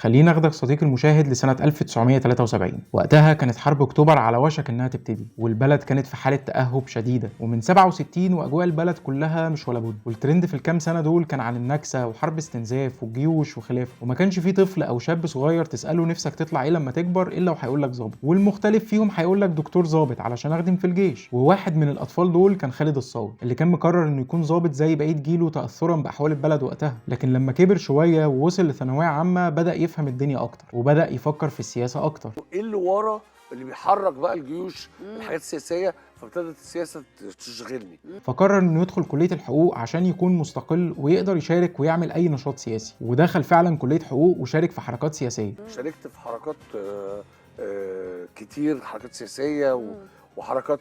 خلينا اخدك صديقي المشاهد لسنة 1973. وقتها كانت حرب اكتوبر على وشك انها تبتدي، والبلد كانت في حالة تأهب شديدة، ومن 67 واجواء البلد كلها مش ولا بد. والترند في الكام سنة دول كان عن النكسة وحرب استنزاف والجيوش وخلافه، وما كانش في طفل او شاب صغير تسأله نفسك تطلع ايه لما تكبر الا وهيقول لك ظابط، والمختلف فيهم هيقول لك دكتور ظابط علشان اخدم في الجيش. وواحد من الاطفال دول كان خالد الصاوي، اللي كان مقرر انه يكون ظابط زي بقية جيله تأثرا بأحوال البلد وقتها. لكن لما كبر شوية ووصل لثانوية عامة بدأ يفهم الدنيا أكتر، وبدأ يفكر في السياسة أكتر. ايه اللي ورا اللي بيحرك بقى الجيوش، الحاجات السياسية، فابتدت السياسة تشغلني. فقرر انه يدخل كلية الحقوق عشان يكون مستقل ويقدر يشارك ويعمل أي نشاط سياسي، ودخل فعلا كلية حقوق وشارك في حركات سياسية. شاركت في حركات كتير، حركات سياسية وحركات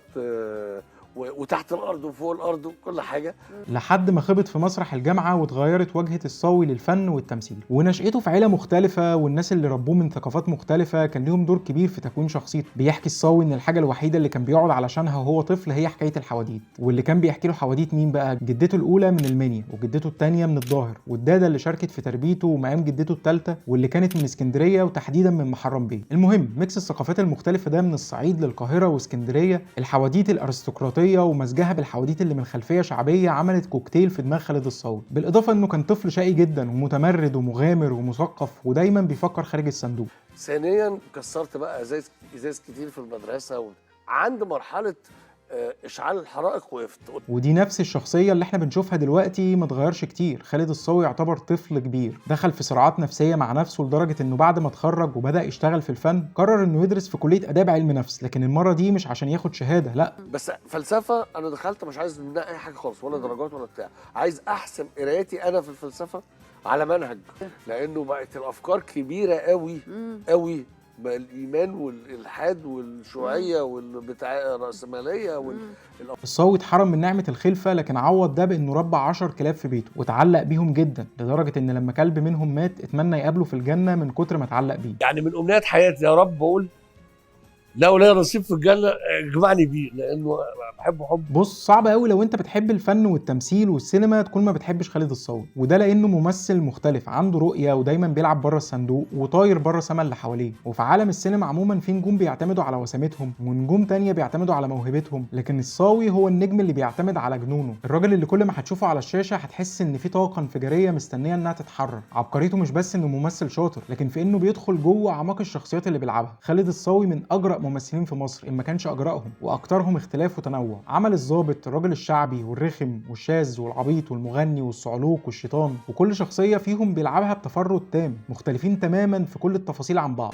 وتحت الارض وفوق الارض وكل حاجة، لحد ما خبط في مسرح الجامعة واتغيرت وجهه الصاوي للفن والتمثيل. ونشأته في عيله مختلفة، والناس اللي ربوه من ثقافات مختلفة كان ليهم دور كبير في تكوين شخصيته. بيحكي الصاوي ان الحاجة الوحيدة اللي كان بيقعد علشانها وهو طفل هي حكاية الحواديت، واللي كان بيحكي له حواديت مين بقى؟ جدته الاولى من المنيا، وجدته الثانية من الظاهر، والداده اللي شاركت في تربيته ومقام جدته الثالثة واللي كانت من اسكندرية وتحديدا من محرم بيه. المهم mix الثقافات المختلفة ده من الصعيد للقاهره واسكندريه، الحواديت الارستقراطيه ومزجها بالحواديت اللي من خلفية شعبية عملت كوكتيل في دماغ خالد الصاوي. بالاضافة انه كان طفل شقي جدا ومتمرد ومغامر ومثقف ودايما بيفكر خارج الصندوق. ثانيا كسرت بقى ازاز كتير في المدرسة، عند مرحلة اشعال الحرائق وقفت. ودي نفس الشخصية اللي احنا بنشوفها دلوقتي، ما اتغيرش كتير. خالد الصاوي يعتبر طفل كبير دخل في صراعات نفسية مع نفسه، لدرجة انه بعد ما اتخرج وبدا يشتغل في الفن قرر انه يدرس في كليه اداب علم نفس، لكن المرة دي مش عشان ياخد شهادة، لا. بس فلسفة انا دخلت مش عايز منها اي حاجة خالص، ولا درجات ولا بتاع، عايز احسن قرايتي انا في الفلسفة على منهج، لانه بقت الافكار كبيرة قوي قوي، بقى الايمان والالحاد والشيوعيه والبتاع الراسمالية. الصاوي اتحرم من نعمه الخلفة، لكن عوض ده بانه ربى 10 كلاب في بيته واتعلق بيهم جدا، لدرجة ان لما كلب منهم مات اتمنى يقابله في الجنة من كتر ما اتعلق بيه. يعني من امنيات حياتي يا رب بقول لو ليا نصيب في الجنة اجمعني بيه، لانه بحبه حب. بص، صعب قوي لو انت بتحب الفن والتمثيل والسينما تكون ما بتحبش خالد الصاوي، وده لانه ممثل مختلف، عنده رؤية ودايما بيلعب بره الصندوق وطاير بره سما اللي حواليه. وفي عالم السينما عموما في نجوم بيعتمدوا على وسامتهم ونجوم تانية بيعتمدوا على موهبتهم، لكن الصاوي هو النجم اللي بيعتمد على جنونه، الراجل اللي كل ما هتشوفه على الشاشة هتحس ان في طاقة انفجاريه مستنيه انها تتحرر. عبقريته مش بس انه ممثل شاطر، لكن في انه بيدخل جوه اعماق الشخصيات اللي بيلعبها. خالد الصاوي من اجرأ ممثلين في مصر ان ما كانش اجرأهم، واكثرهم اختلاف وتنوع. عمل الضابط، الراجل الشعبي والرخم والشاذ والعبيط والمغني والصعلوك والشيطان، وكل شخصية فيهم بيلعبها بتفرد تام، مختلفين تماما في كل التفاصيل عن بعض.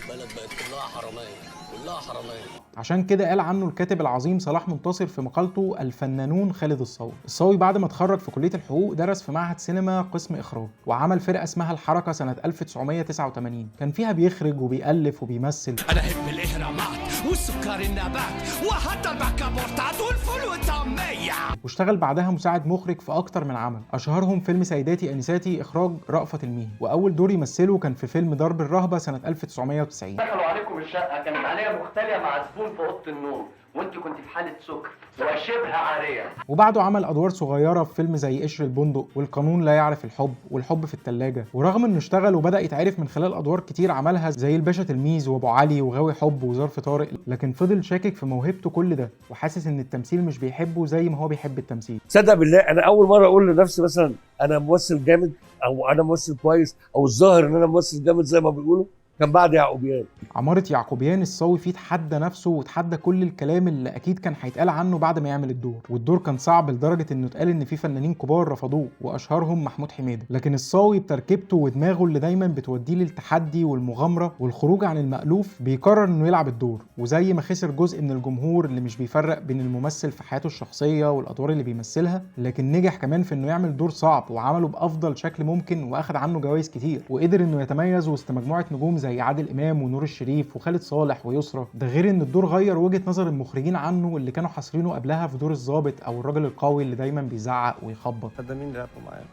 البلد بقت كلها حرامية، كلها حرامية. عشان كده قال عنه الكاتب العظيم صلاح منتصر في مقالته الفنانون خالد الصاوي. الصاوي بعد ما اتخرج في كلية الحقوق درس في معهد سينما قسم إخراج، وعمل فرقة اسمها الحركة سنة 1989 كان فيها بيخرج وبيألف وبيمثل. انا احب الاهرامات والسكر النبات وحتى البكابورتات والفول والطعمية. واشتغل بعدها مساعد مخرج في أكتر من عمل، أشهرهم فيلم سيداتي أنساتي إخراج رأفت الميهي، وأول دور يمثله كان في فيلم درب الرهبة سنة 1990. دخلوا عليكم الشقة كانت عليا مختلية مع زبون في أوضة النوم، وانت كنت في حالة سكر وشبه عارية. وبعده عمل أدوار صغيرة في فيلم زي قشر البندق والقانون لا يعرف الحب والحب في التلاجة. ورغم انه اشتغل وبدأ يتعرف من خلال أدوار كتير عملها زي الباشا تلميذ وأبو علي وغاوي حب وظرف طارق، لكن فضل شاكك في موهبته كل ده، وحاسس ان التمثيل مش بيحبه زي ما هو بيحب التمثيل. صدق بالله انا اول مرة اقول لنفسي مثلا انا ممثل جامد، او انا ممثل كويس، او الظاهر ان انا ممثل جامد زي ما بيقولوا، كان بعد يعقوبيان. عمارة يعقوبيان الصاوي فيه تحدى نفسه وتحدى كل الكلام اللي اكيد كان هيتقال عنه بعد ما يعمل الدور، والدور كان صعب لدرجة انه اتقال ان في فنانين كبار رفضوه واشهرهم محمود حميدة. لكن الصاوي بتركيبته ودماغه اللي دايما بتوديه للتحدي والمغامرة والخروج عن المألوف بيقرر انه يلعب الدور. وزي ما خسر جزء من الجمهور اللي مش بيفرق بين الممثل في حياته الشخصية والادوار اللي بيمثلها، لكن نجح كمان في انه يعمل دور صعب وعمله بافضل شكل ممكن، واخد عنه جوائز كتير، وقدر انه يتميز وسط مجموعة نجوم زي عادل امام ونور الشريف وخالد صالح ويسرى. ده غير ان الدور غير وجهة نظر المخرجين عنه اللي كانوا حاصرينه قبلها في دور الضابط او الراجل القوي اللي دايما بيزعق ويخبط. ده مين اللي معايا؟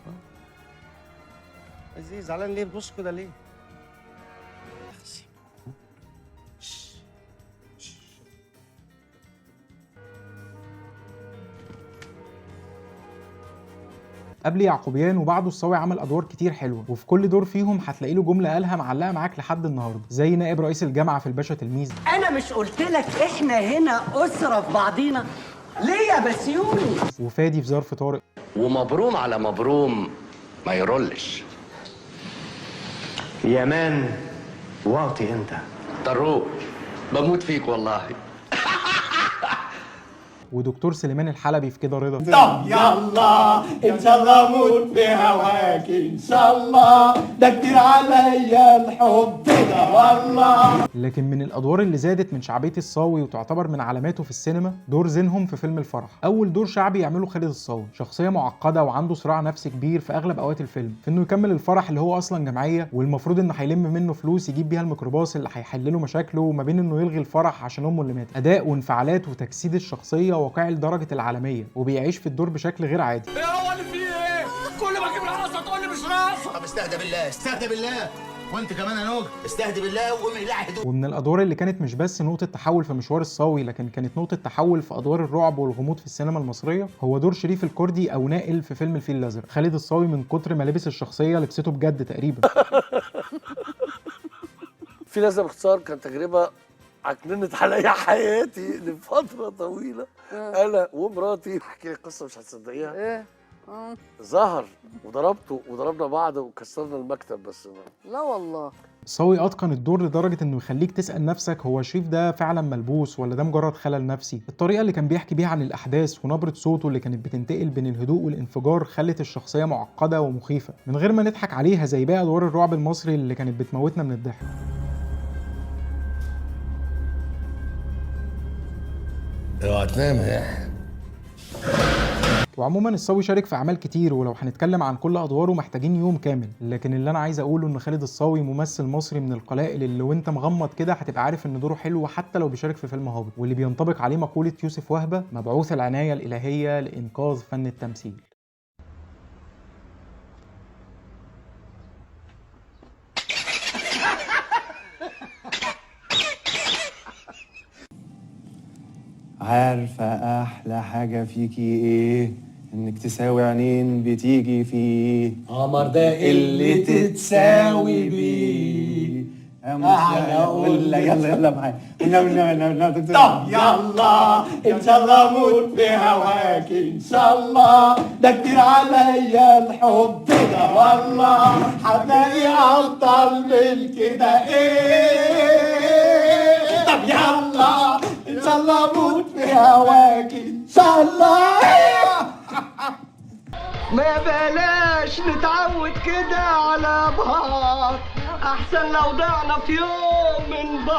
ازاي زعلان ليه؟ بتبص كده ليه؟ قبل يعقوبيان وبعده الصاوي عمل ادوار كتير حلوة، وفي كل دور فيهم هتلاقي له جملة قالها معلقه معاك لحد النهارده، زي نائب رئيس الجامعة في الباشا تلميذ. انا مش قلت لك احنا هنا اسره في بعضينا؟ ليه يا بسيوني؟ وفادي في ظرف طارق. ومبروم على مبروم ما يرولش. يا مان واطي انت. طروق بموت فيك والله. ودكتور سليمان الحلبي في كده رضا. طب يلا ان شاء الله اموت في هواك ان شاء الله، ده كتير عليا الحب ده والله. لكن من الادوار اللي زادت من شعبية الصاوي وتعتبر من علاماته في السينما دور زينهم في فيلم الفرح. اول دور شعبي يعمله خالد الصاوي، شخصية معقدة وعنده صراع نفسي كبير في اغلب اوقات الفيلم، في انه يكمل الفرح اللي هو اصلا جمعية والمفروض انه هيلم منه فلوس يجيب بيها الميكروباص اللي هيحل له مشاكله، وما بين انه يلغي الفرح عشان امه اللي ماتت. اداء وانفعالات وتجسيد الشخصية واقعي لدرجة العالمية، وبيعيش في الدور بشكل غير عادي. ايه هو اللي فيه ايه؟ كل ما اجيب رقصه تقول لي مش رقصه. طب استهدى بالله، استهدى بالله، وانت كمان يا نوج استهدي بالله وقوم اقلعي هدومك. ومن الادوار اللي كانت مش بس نقطة تحول في مشوار الصاوي، لكن كانت نقطة تحول في ادوار الرعب والغموض في السينما المصرية، هو دور شريف الكردي او نائل في فيلم الفيل الازرق. خالد الصاوي من كتر ما لبس الشخصية لبسته بجد تقريبا. في لازم باختصار كانت تجربه عكننت عليا حياتي لفترة طويلة. انا ومراتي، احكي لك قصة مش هتصدقيها. ايه؟ ظهر وضربته وضربنا بعض وكسرنا المكتب. بس لا والله. الصاوي اتقن الدور لدرجة انه يخليك تسال نفسك هو شريف ده فعلا ملبوس ولا ده مجرد خلل نفسي. الطريقة اللي كان بيحكي بيها عن الاحداث ونبره صوته اللي كانت بتنتقل بين الهدوء والانفجار خلت الشخصية معقدة ومخيفه من غير ما نضحك عليها زي باقي ادوار الرعب المصري اللي كانت بتموتنا من الضحك. اوعى تنام يا. وعموما الصاوي شارك في اعمال كتير، ولو هنتكلم عن كل ادواره محتاجين يوم كامل، لكن اللي انا عايز اقوله ان خالد الصاوي ممثل مصري من القلائل اللي وانت مغمض كده هتبقى عارف ان دوره حلو حتى لو بيشارك في فيلم هابط، واللي بينطبق عليه مقولة يوسف وهبة مبعوث العناية الإلهية لإنقاذ فن التمثيل. عارفة أحلى حاجة فيكي إيه؟ إنك تساوي عينين بتيجي فيه قمر ده اللي تتساوي بيه. أنا أقول لك يلا يلا معايا. طب يلا ان شاء الله اموت في هواك ان شاء الله، ده كتير عليا الحب ده والله، هتلاقي افضل من كده ايه؟ طب يلا ان شاء الله اموت في هواك ان شاء الله. ما بلاش نتعود كده على بعض، احسن لو ضعنا في يوم من بعض.